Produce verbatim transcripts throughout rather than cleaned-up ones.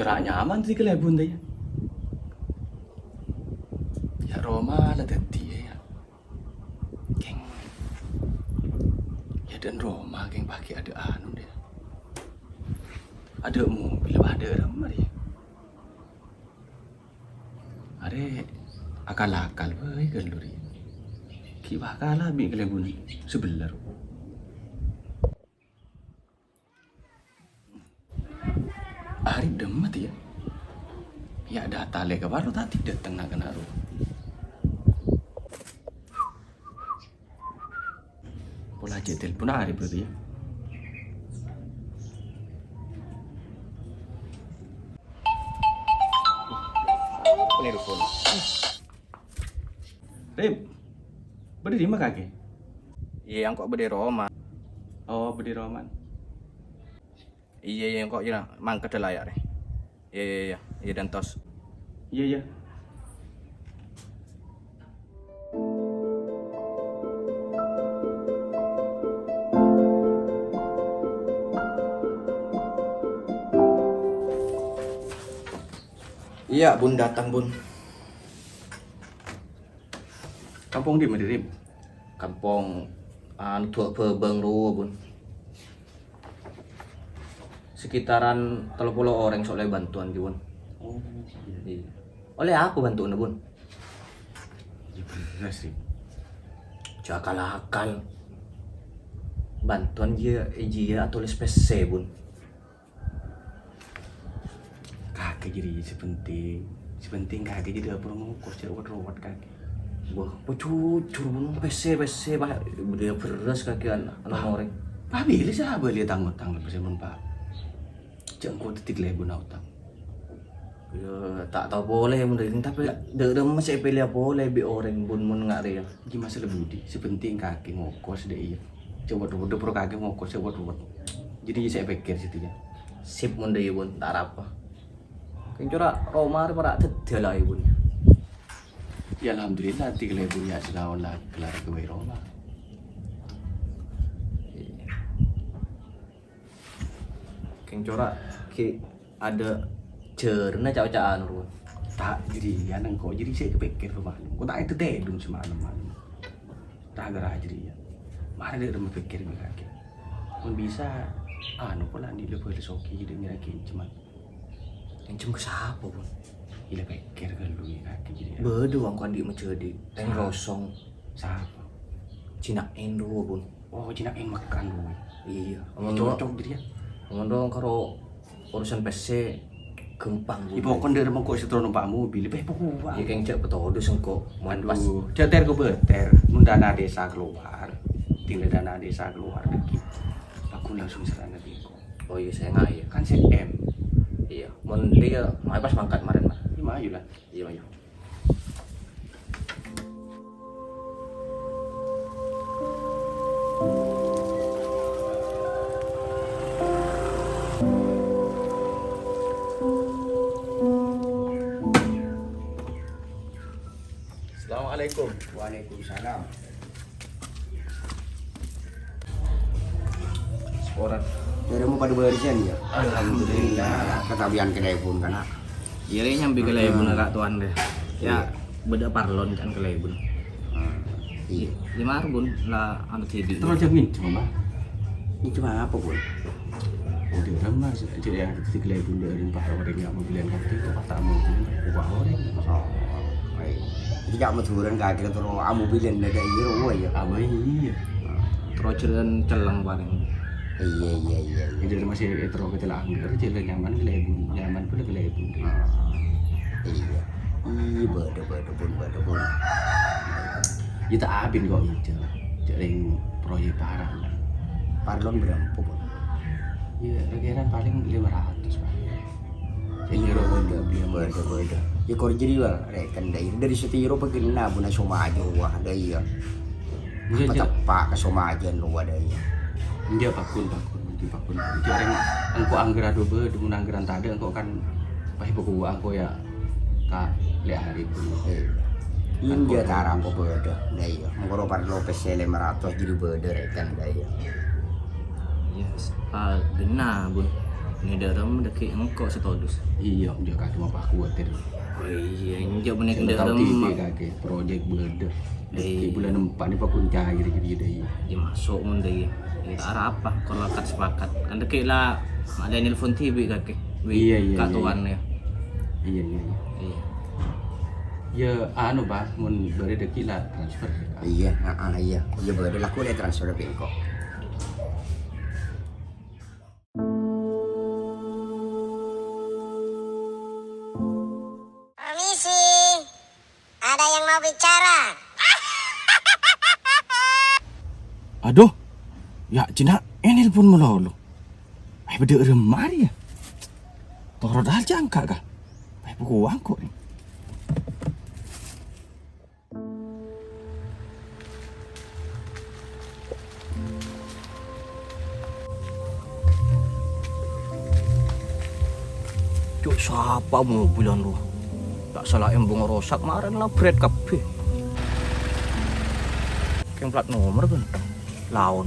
Ra nyaman sè kalèbun, tè, yâ. Yâ, roma la dhâddhiyâ, yâ. Kèng. Yâ, dân roma kèng pagghi' adâ' anu, dâ. Adâ' mobil, adâ' remma, dâ. Arè akal-akal bhâi ghâllu rèya. Ghi' bhâkal abit kalèbun sabellâ, ro. Arè dâmma, yâ. Yâ, dâ' talè ka bârâ' ta' dhâteng na'-kana' rowa. Pola cè' telpon Arif berarti, yâ. Telepon. Rip, bâdâ è dimma kakè? Iyâ, engko' bâdâ è roma. Oh, bâdâ è roma. Iyâ, iyâ, engko' iyâ, mangkada la, yâ, rè. Iyâ, iyâ, iyâ, iyâ, dântos. Iyâ, iyâ. Iyâ, Bun, dâteng, Bun. Kampong dimma, Rip? Kampong, anu, Duwâ' Bâbâng rowa, Bun. Sekitaran tello polo orèng sè ollè bhântowan, Bun. Oh, iyâ. Iyâ. Ollè apa bhântowanna, Bun? Yâ, bherrâs, Rip. Jhâ' akal-akal. Bhântowan jiyâ, jiyâ atolès pèssè, Bun. Kakè jârèya sè penting. Sè penting kakè jârèya pura ngokos, jhâ' wet-rowet kakè. Wah, apa jujur, Bun, pèssè, pèssè, Pak. Bâdâ bherrâs kakè an-, ana Pa-, orèng. Pa' bilâ sè abâliyâ tang-otang pèssè, Bun, Pa'? Jhâ' engko' dhâddhi kalèbunna otang. Yâ, ta' tao polè, Bun, Rèng, tapè dâ' remma sè èpèlèya polè bi' orèng, Bun, mon nga' rèya. Ghi' masalah budi, sè penting kakè ngokos dâ' iyâ. Jhâ' wet-rowet, pura kakè ngokos, jhâ' wet-rowet. Jârèya sè èpèkkèr sèdhâjâ. Sip, mon dâ' iyâ, Bun, ta' arapa. Kèng cora' roma rè para' dhâddhiyâ la, Bun. Yâ, alhamdulillah, dhâddhi kalèbun yâ, sè naon la, gelar ghâbây roma. Kèng cora' ghi' adâ' jârâna ca'-oca'an rowa. Ta' jârèya, nèng ko' jârèya sè èpèkkèr, Bun. Ko' ta' ètèdung samalem-malem. Ra-ghârâ jârèya. Marè dâ' remma pèkkèr bi' kakè. Mon bisa, anu, pola andi' la bâlâ soghi, jârèya ngèrèng kènjheman. Kènjhem ka sapa, Bun? Iyâ, la pèkkèr ghâllu, yâ, kakè jârèya. Bâdâ wong ko' andi' majâdi', tèng Sa-, rosong. Sapa? Jina'en rowa, Bun. Oh, jina'en makan rowa. Iyâ. Cocok jârèya. Mon rowa karo urusan pèssè ghâmpang, Bun. Yâ, pokokna dâ' remma ko' sè terro nompa' mobil, beh, pokok. Yâ, kèng jhâ' petodo sèngko'. Mon pas. Aduh, jhâ' ter-kober ter. Mon dana desa keluar, tinggal dana desa keluar lagi. Aku langsung serana bengkok. Oh iyâ, sènga' iyâ. Kan sè M. Iyâ, mon iyâ, mayu pas mangkat marèn, Pak. Iyâ, mayu la. Iyâ, mayu. Assalamualaikum. Waalaikumsalam. Ora. Dâremma padâ bârâs, yâ? Alhamdulillah. Katabian kalèbun, kana'. Iyâ, rè, nyambi kalèbun, hmm, ra' towan, rè. Yâ, iyâ. Bâdâ parlon can kalèbun. Hmm. Iyâ. Lèma ar, Bun, la anu dhibi'. Terro jhâ' ngènjhem, Bang. Ngènjhem apa, Bun? Udah, Bang, Mas. Jhâ' yang dhâddhi kalèbun dâ' rèng pa' orèng yâ, mobilan kakè, itu pa' ta' mungkin, pa' orèng. Oh, baik. Jadi, Cak Madhuran kakè terro amobilan dâ' iyâ, rowa, yâ? Apa iyâ? Terro jhâlân celleng palèng. Iyâ, iyâ, iyâ, iyâ. Jadi, masih terro kecelakaan, terro jhâlân nyaman, kalèbun. Nyaman pula kalèbun. Ah, iyâ. Iyâ, bâdâ, bâdâ, Bun, bâdâ, Bun. Yâ, ta' abit kok, iyâ. Jhâ' rèng proyek parah, lah. Parlon bârâmpa, Bun? Yâ, kira-kira palèng lèma ratus, Pak. Iyâ, bâdâ, bâdâ, bâdâ. Yâ, kor jârèya, Pak, rèken dâ' iyâ. Dâri satèya rowa paghenna, Bun, somajâ rowa, dâ' iyâ. Iyâ, Cak. Teppa' ka somajâna rowa, dâ' iyâ. Iyâ, paggun, paggun, paggun. Jhâ' rèng engko' angghâr adhu bâdâ, mon angghâran tadâ', engko' kan, pas bâkto engko' yâ, Ka' lè' arè, Bun. Iyâ. Kan iyâ, kok ta' arapa bâdâ. Dâ' iyâ. Mangkana parlo pèssè lèma ratos jârèya bâdâ, rèken, dâ' iyâ. Iyâ, s-, ah, ghenna, Bun. Nèdhâ' rèm dhâggi' engko' sè todus. Iyâ, jhâ' kadhi apa kuwatir. Oh iyâ, enjâ' menèka nèdhâ' rèm. Kakè, projek bâdâ. Iyâ. Bulân empa' nèka pagghun cair jârèya, iyâ. Iyâ, maso' mon dâ' iyâ. Iyâ, ta' arapa, kor lakat sepakat. Kan dhâggi' la, ma' la nelpon dhibi' kakè. Wi, iyâ, iyâ, Kak iyâ. Tuan, iyâ. Iyâ, iyâ, iyâ. Iyâ. Iyâ, anu, Pak, mon bârâ dhâggi' la transfer. Iyâ, heeh, iyâ. Iyâ, bâdâ lagghu' la transfer bi' engko'. Permisi, ada yang mau bicara. Adhu, yâ' jhâ' nèlpon malolo. Eh, bâdâ rèm marè yâ. Toro' dâl jângka, ka. Eh, buku wangko' nè. Cuk, sapa mobilan rowa? Ta' sala embungnga rosak, marèn nabret kabbhi. Kèng plat nomer ghântheng. Laon.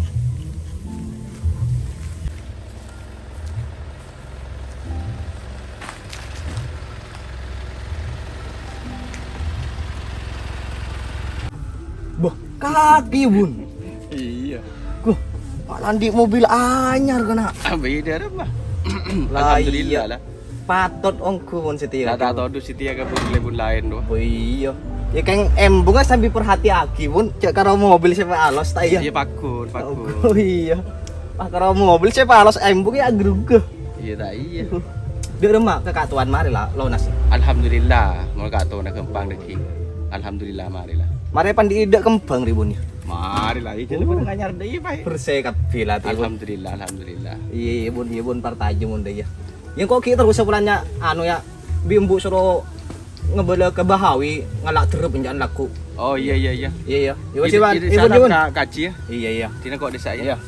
Bâh, kakè, Bun. Iyâ. Bâh, malah andi' mobil anyar, kana'. Ah, bâdâ, Ram, Bah. Lah, alhamdulillah, iyâ. Lah. Patot ongghu, Bun, satèya. Lah, ta' todus satèya ka bun-, bun laèn, rowa. Oh, iyâ. Yâ, kèng embungnga sambi parhatèyaghi, Bun. Jhâ' karo mobil sè palos, ta' iyâ? Iyâ, pagghun, pagghun. Oh, iyâ. Pas karo mobil sè palos, embung yâ agrugah. Iyâ, ta' iyâ. Dâ' remma ka Kak Tuan marè la lonas. Alhamdulillah, mon Kak Tuan ghâmpang dhâggi'. Alhamdulillah, marè la. Marè pan dhi' dâ' kembhâng rè, Bun, yâ? Marè la, iyâ, jhâ' Oh. Bun nganyar dâ' iyâ, Pak. Bersè kabbhi la, Bun. Alhamdulillah, alhamdulillah. Iyâ, iyâ, Bun, iyâ, Bun, partajâ, Bun, dâ' iyâ. Yâ, engko' ghi' terros polana, anu, yâ, bi' embu' soro ngabâlâ ka Bahawi, ngala' dherrep ènca'na lagghu'. Oh, iyâ, iyâ, iyâ. Iyâ, iyâ. Yâ, wis, Iyâ, Bun. Iyâ, Bun, iyâ, Bun. Ka-, kaji, yâ. Iyâ, iyâ. Dina kok desa, yâ? Iyâ.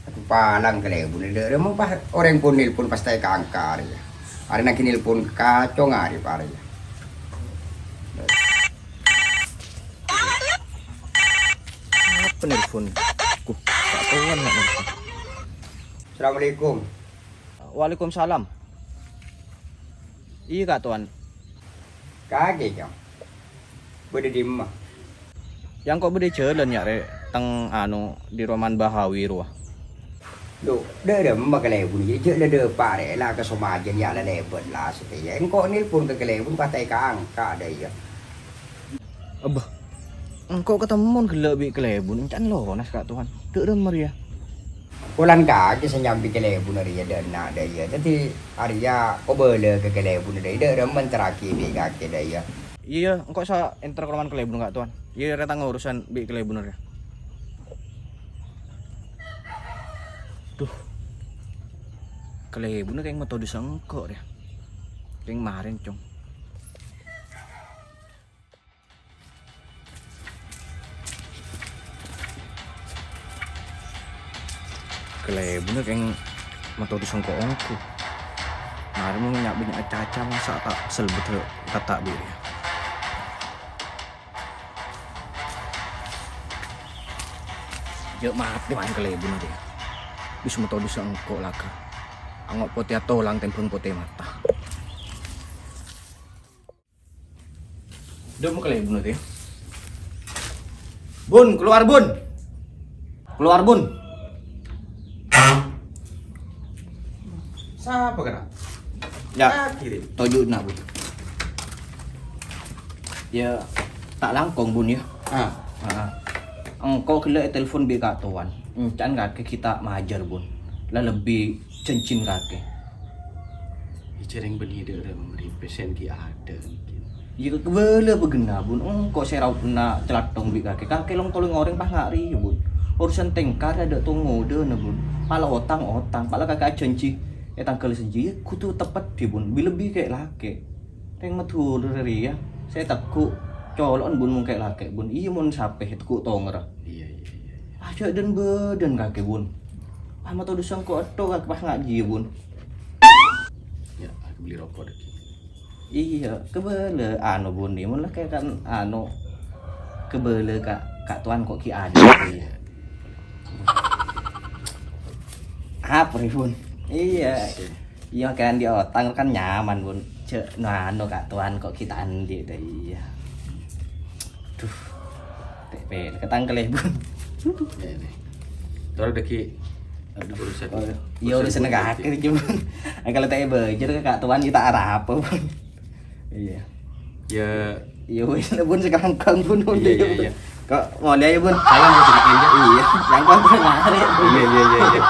Aku palang kalèbun, dâ' remma pas orèng pon nelpon pas ta' èka-angka arèya. Arèna ghi' nelpon kacong arè pa arèya. Apa nelpon? Kuh, tak kawan nak nelpon. Assalamualaikum. Waalaikumsalam. Iyâ, Kak Tuan. Kakè, Cong. Bâdâ dimma? Yâ, engko' bâdâ jhâlân, yâ, rè, teng, anu, dhi' romana Bahawi rowa. Dhu, dâ' remma kalèbun, jhâ' la dâpa', rè, la ka somajân, yâ, la lèbât, la, satèya. Engko' nelpon ka kalèbun, pas ta' èka-angka, dâ' iyâ. Abbâ, engko' katemmon ghellâ' bi' kalèbun, ènca'na lonas, Kak Tuan. Dâ' remma rèya. Polana kakè sè nyambi kalèbun arèya dâ' enna' dâ' iyâ. Dhâddhi arèya kobâlâ ka kalèbun dâ' iyâ, dâ' remma ènterraghi bi' kakè dâ' iyâ. Iyâ, engko' sa ènter ka romana kalèbun, Kak Tuan. Iyâ, rè tang urusan bi' kalèbun arèya. Dhu. Kalèbunna kèng matodus engko' rèya. Kèng marèn, Cong. Kalèbunna kèng matodus engko'-ongghu. Marè mon nya'-bânnya' caca masa' ta' selbet kata' bi' rèya. Jhâ' matè marèn kalèbunna rèya. Wis matodus engko' lagghu'. Ango' potèya tolang tèmbhâng potè mata. Dâ' emma kalèbunna tè. Bun, keluar, Bun. Keluar, Bun. Sapa kèra? Yâ, Lagi, Rin. Toju' na, Bun. Yâ, ta' langkong, Bun, yâ. Ah. Ah. Engko' ghellâ' ètelpon bi' Kak Towan. Ènca'na kakè ghi' ta' majâr, Bun. La lebbi jhânjhina kakè. Iyâ, jhâreng bânnè dâ' remma rèya pèssèna ghi' adâ' mungkin. Iyâ, kabâlâ bâghenna, Bun. Engko' sè rao'na calathong bi' kakè. Kakè long-tolong orèng pas nga' rèya, Bun. Urusan tèngkarè adâ' tong-ngodâna, Bun. Pala otang, otang. Pala kakè ajhânjhi è tangghâl sèjiyâ, kodhu teppeddhi, Bun. Bi-, lebbi kè'-lakè'. Rèng Madhurâ rèya, sè tegghu' colo'na, Bun, mon kè'-lakè', Bun. Iyâ, mon sapè tegghu' tongèrra. Iyâ, iyâ, iyâ, iyâ. Ajhâ' dân-bâdân kakè, Bun. Ah, matodus engko' ètto kakè pas nga' jiyâ, Bun. Yâ, Beli rokok deh. Iyâ, kabâlâ anu, Bun, mon la kan anu, kabâlâ ka, ka Towan kok ghi' ada. Apa rè, Bun? Iyâ. Iyâ, kan di otang kan nyaman, Bun. Cè' no anu, ka Towan kok ghi' ta' andi' dâ, iyâ. Duh. Pe'-, pe', ketangkel, Bun. Iyâ, nih. Terus dâgghi' urusan. Iyâ, urusan kake, Bun. Kalau ta' bâjâr ka Towan ghi' ta' arapa, Bun. Iyâ. Iyâ. Iyâ, wis, Bun, sekarang kang, Bun. Iyâ, iyâ, iyâ. Kok molè yâ, Bun? Salam buat Bun Kenjo. Iyâ, yang kau kemarin. Iyâ, iyâ, iyâ, iyâ.